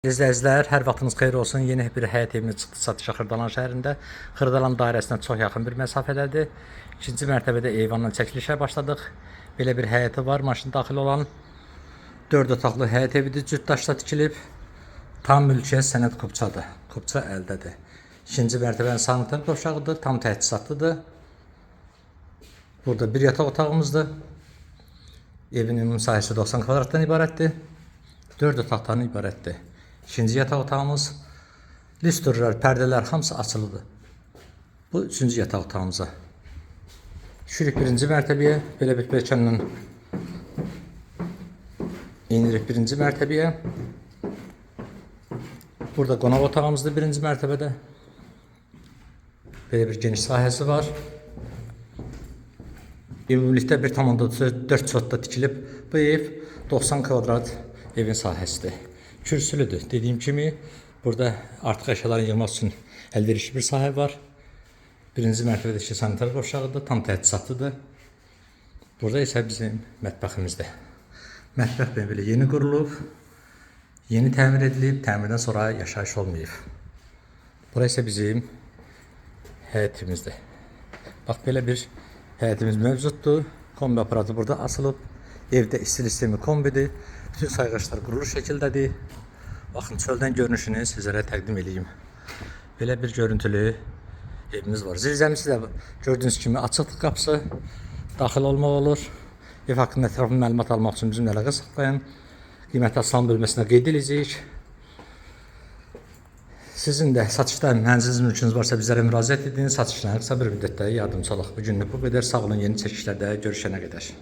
İzləyicilər, hər vaxtınız xeyir olsun. Yeni bir həyət evimiz çıxdı satışa Xırdalan şəhərində. Xırdalan dairəsinə çox yaxın bir məsafədədir. İkinci mərtəbədə eyvanla çəkilişə başladıq. Belə bir həyəti var, maşın daxil olan. 4 otaqlı həyət evidir, cüt daşla tikilib. Tam mülkiyyət sənəd kupçadır. Kupça əldədir. İkinci mərtəbənin sanitar qovşağıdır, tam təchizatlıdır. Burada bir yataq otağımızdır. Evin ümumi sahəsi 90 kvadratdan ibarətdir. 4 otaqdan ibarətdir. İkinci yataq otağımız. Lüstrlər, pərdələr hamısı açılıdır. Bu üçüncü yataq otağımıza. Düşürük birinci mərtəbəyə. Belə bir pilləkənlə enirik birinci mərtəbəyə. Burada qonaq otağımızdır birinci mərtəbədə. Belə bir geniş sahəsi var. Ümumilikdə 1,4 sotda tikilib. Bu ev 90 kvadrat evin sahəsidir. Kürsülüdür. Dediyim kimi burada artıq əşyaların yığmaq üçün əlverişli bir sahə var. Birinci mərtəbədəki sanitar qovşağıdır, tam təchizatlıdır. Burada isə bizim mətbəximizdir. Mətbəx belə yeni qurulub, yeni təmir edilib, təmirdən sonra yaşayış olmayıb. Bura isə bizim həyətimizdir. Bax belə bir həyətimiz mövcuddur. Kombi aparatı burada asılıb. Evdə istilik sistemi kombidir. Bütün sayğaçlar qurulu şəkildədir. Baxın çöldən görünüşünü sizlərə təqdim edeyim. Belə bir görüntülü evimiz var. Zirzəmisi də gördüyünüz kimi açıqdır qapısı. Daxil olmaq olur. Ev haqqında ətraflı məlumat almaq üçün bizimlə əlaqə saxlayın. Qiymət aslan bölməsinə qeyd edəcəyik. Sizin də satışda mənziliniz mülkünüz varsa bizlərə müraciət edin. Satışla qısa bir müddətdə yardımçı olaq. Bu günlük bu qədər. Sağ olun. Yeni çəkilişlərdə görüşənə qədər.